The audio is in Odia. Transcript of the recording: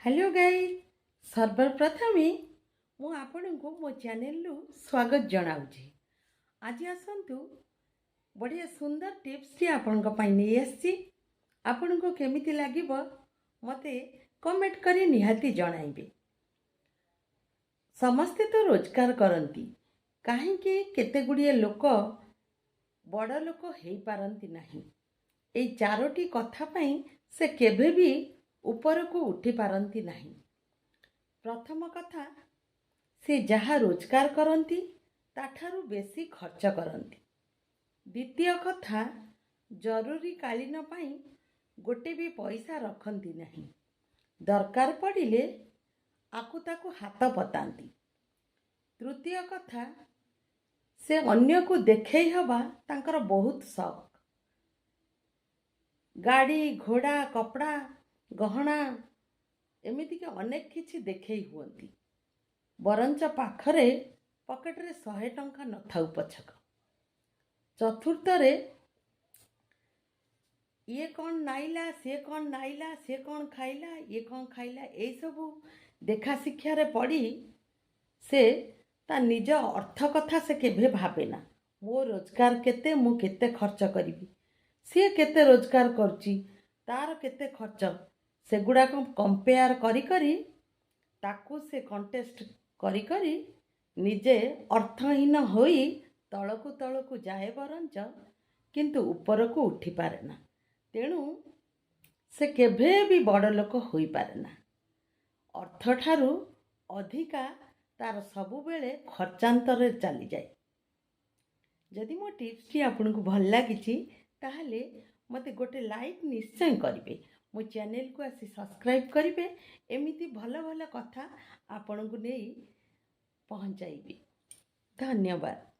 ହ୍ୟାଲୋ ଗାଇଜ୍, ସର୍ବପ୍ରଥମେ ମୁଁ ଆପଣଙ୍କୁ ମୋ ଚ୍ୟାନେଲରୁ ସ୍ୱାଗତ ଜଣାଉଛି। ଆଜି ଆସନ୍ତୁ, ବଢ଼ିଆ ସୁନ୍ଦର ଟିପ୍ସଟି ଆପଣଙ୍କ ପାଇଁ ନେଇ ଆସିଛି। ଆପଣଙ୍କୁ କେମିତି ଲାଗିବ, ମୋତେ କମେଣ୍ଟ କରି ନିହାତି ଜଣାଇବେ। ସମସ୍ତେ ତ ରୋଜଗାର କରନ୍ତି, କାହିଁକି କେତେ ଗୁଡ଼ିଏ ଲୋକ ବଡ଼ ଲୋକ ହେଇପାରନ୍ତି ନାହିଁ? ଏଇ ଚାରୋଟି କଥା ପାଇଁ ସେ କେବେ ବି ଉପରକୁ ଉଠିପାରନ୍ତି ନାହିଁ। ପ୍ରଥମ କଥା, ସେ ଯାହା ରୋଜଗାର କରନ୍ତି, ତାଠାରୁ ବେଶୀ ଖର୍ଚ୍ଚ କରନ୍ତି। ଦ୍ୱିତୀୟ କଥା, ଜରୁରୀକାଳୀନ ପାଇଁ ଗୋଟେ ବି ପଇସା ରଖନ୍ତି ନାହିଁ। ଦରକାର ପଡ଼ିଲେ ଆକୁ ତାକୁ ହାତ ପତାନ୍ତି। ତୃତୀୟ କଥା, ସେ ଅନ୍ୟକୁ ଦେଖେଇ ହେବା ତାଙ୍କର ବହୁତ ସଉକ। ଗାଡ଼ି, ଘୋଡ଼ା, କପଡ଼ା, ଗହଣା, ଏମିତିକି ଅନେକ କିଛି ଦେଖେଇ ହୁଅନ୍ତି, ବରଞ୍ଚ ପାଖରେ ପକେଟରେ 100 ଟଙ୍କା ନଥାଉ ପଛକ। ଚତୁର୍ଥରେ, ଇଏ କ'ଣ ନାଇଲା, ସିଏ କ'ଣ ନାଇଲା, ସିଏ କ'ଣ ଖାଇଲା, ଇଏ କ'ଣ ଖାଇଲା, ଏଇସବୁ ଦେଖା ଶିକ୍ଷାରେ ପଡ଼ି ସେ ତା ନିଜ ଅର୍ଥ କଥା ସେ କେବେ ଭାବେ ନା। ମୋ ରୋଜଗାର କେତେ, ମୁଁ କେତେ ଖର୍ଚ୍ଚ କରିବି, ସିଏ କେତେ ରୋଜଗାର କରୁଛି, ତାର କେତେ ଖର୍ଚ୍ଚ, ସେଗୁଡ଼ାକ କମ୍ପେୟାର କରି କରି, ତାକୁ ସେ କଣ୍ଟେଷ୍ଟ କରି କରି ନିଜେ ଅର୍ଥହୀନ ହୋଇ ତଳକୁ ତଳକୁ ଯାଏ ବରଞ୍ଚ କିନ୍ତୁ ଉପରକୁ ଉଠିପାରେ ନା। ତେଣୁ ସେ କେବେ ବି ବଡ଼ ଲୋକ ହୋଇପାରେ ନା। ଅର୍ଥଠାରୁ ଅଧିକା ତାର ସବୁବେଳେ ଖର୍ଚ୍ଚାନ୍ତରେ ଚାଲିଯାଏ। ଯଦି ମୋ ଟିପ୍ସଟି ଆପଣଙ୍କୁ ଭଲ ଲାଗିଛି, ତାହେଲେ ମୋତେ ଗୋଟେ ଲାଇକ୍ ନିଶ୍ଚୟ କରିବେ। ମୋ ଚ୍ୟାନେଲକୁ ଆସି ସବସ୍କ୍ରାଇବ୍ କରିବେ। ଏମିତି ଭଲ ଭଲ କଥା ଆପଣଙ୍କୁ ନେଇ ପହଞ୍ଚାଇବି। ଧନ୍ୟବାଦ।